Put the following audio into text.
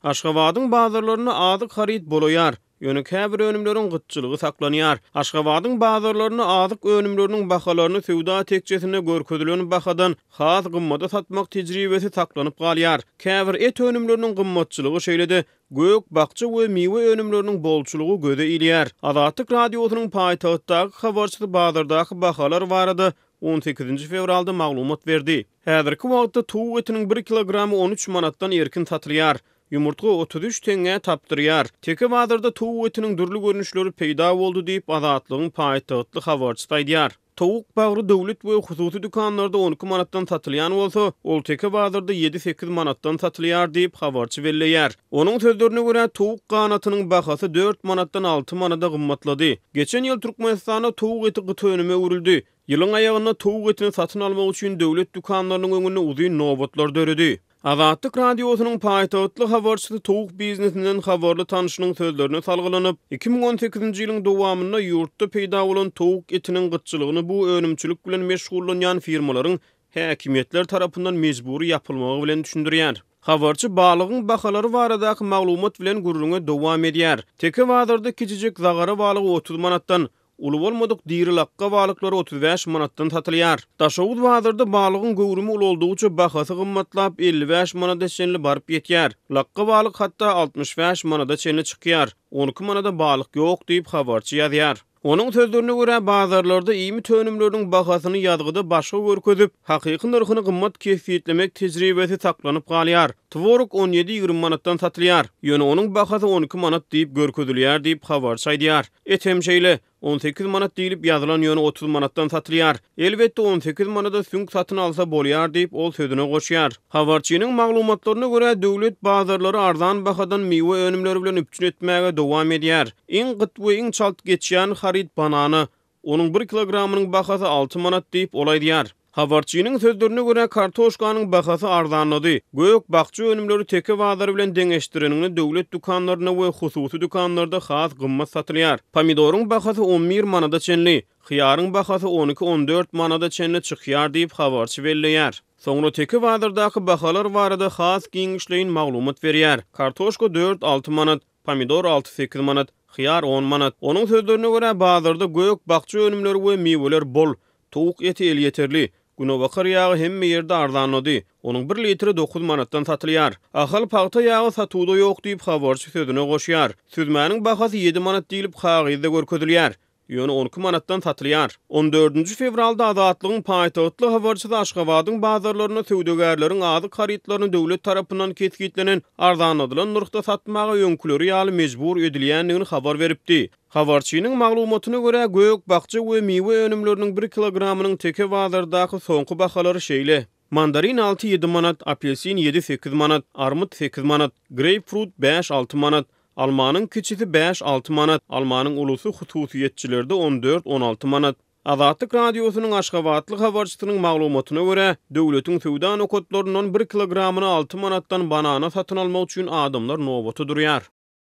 Aşgabadyň bazarlarynda azyk haryt bolaýar. Ýöne käbir önümleriň gytçylygy saklanýar. Aşgabadyň bazarlarynda azyk önümleriniň bahalaryny söwda tekjesinde görkezilen bahadan has gymmada satmak tejribesi saklanyp galýar. Käbir et önümleriniň gymmatçylygy, şeýle-de gök, bakja we miwe önümleriniň bolçulygy göze ilýär. Azatlyk Radiosynyň paýtagtdaky habarçysy bazardaky bahalar barada on sekizinji fewralda maglumat berdi. Häzirki wagtda towuk etiniň bir kilogramy 13 manatdan erkin satylýar. Ýumurtga 33 teňňä tapdyrýar. Teke bazarda towuk etiniň dürli görnüşleri peýda boldy diýip, Azatlygyň paýtagtly habarçysy aýdýar. Towuk bagry döwlet we hususy dükanlarda 12 manatdan satylýan bolsa, ol teke bazarda ýedi-sekiz manatdan satylýar diýip, habarçy belleýär. Onuň sözlerine görä, towuk ganatynyň bahasy dört manatdan alty manada gymmatlady. Geçen ýyl Türkmenistanda towuk eti gyt önüme öwrüldi. Ýylyň aýagynda towuk etini satyn almak üçin döwlet dükanlarynyň öňünde uzyn nobatlar döredi. Azatlyk Radiosynyň paýtagtly habarçysy towuk biznesinden habarly tanşynyň sözlerine salgylanyp, 2018-nji ýylyň dowamynda ýurtda peýda bolan towuk etiniň gytçylygyny bu önümçilik bilen meşgullanýan firmalaryň häkimiýetler tarapyndan mejbury ýapylmagy bilen düşündirýär. Habarçy balygyň bahalary baradaky maglumat bilen gürrüňe dowam edýär. Teke bazarda kiçijik zagara balygy 30 manatdan, Uly bolmadyk diri lakga balyklary 35 manatdan satylýar. Daşoguz bazarda balygyň göwrümi ulaldygyça bahasy gymmatlap, 55 manada çenli baryp ýetýär. Lakga balyk hatda 65 manada çenli çykýar. 12 manada balyk ýok diýip, habarçy ýazýar. Onuň sözlerine görä, bazarlarda iýmit önümleriniň bahasyny ýazgyda başga görkezip, hakyky nyrhyny gymmat kesgitlemek tejribesi saklanyp galýar. Tworog on ýedi-ýigrimi manatdan satylýar. Ýöne onuň bahasy 12 manat diýip görkezilýär diýip, habarçy aýdýar. Et hem şeýle, 18 manat diýlip ýazylan ýöne 30 manatdan satylýar. Elbetde 18 manada süňk satyn alsa bolýar diýip, ol sözüne goşýar. Habarçynyň maglumatlaryna görä, döwlet bazarlary arzan bahadan miwe önümleri bilen üpjün etmäge dowam edýär. Iň gyt we iň çalt geçýän haryt banana. Onuň bir kilogramynyň bahasy alty manat diýip, ol aýdýar. Habarçynyň sözlerine görä, kartoşkanyň bahasy arzanlady. Gök, bakja önümleri teke bazary bilen deňeşdireniňde döwlet dükanlarynda we hususy dükanlarda has gymmat satylýar. Pomidoryň bahasy on bir manada çenli, hyýaryň bahasy on iki-on dört manada çenli çykýar diýip, habarçy belleýär. Soňra teke bazardaky bahalar barada has giňişleýin maglumat berýär. Kartoşka dört-alty manat, Pomidor alty-sekiz manat, hyýar on manat. Onuň sözlerine görä, bazarda gök, bakja önümleri we miweler bol. Towuk eti elýeterli. Günebakar ýagy hemme ýerde arzanlady. Onuň bir litri dokuz manatdan satylýar. Ahal pagta ýagy satuwda ýok diýip, habarçy sözüne goşýar. Süzmäniň bahasy ýedi manat diýlip, kagyzda görkezilýär. Ýöne 12 manatdan satylýar. On dördünji fewralda Azatlygyň paýtagtly habarçysy Aşgabadyň bazarlarynda söwdagärleriň azyk harytlaryny döwlet tarapyndan kesgitlenen arzanladylan nyrhda satmaga öňküleri ýaly mejbur edilýändigini habar beripdi. Habarçynyň maglumatyna görä, gök, bakja we miwe önümleriniň bir kilogramynyň teke bazardaky soňky bahalary şeýle, mandarin alty-ýedi manat, apelsin ýedi-sekiz manat, armyt sekiz manat, greýpfrut bäş-alty manat, Almanyň kiçisi bäş-alty manat, almanyň ulusy hususyýetçilerde on dört-on alty manat. Azatlyk Radiosynyň aşgabatly habarçysynyň maglumatyna görä, döwletiň söwda nokatlaryndan bir kilogramyny alty manatdan banana satyn almak üçin adamlar nobata durýar.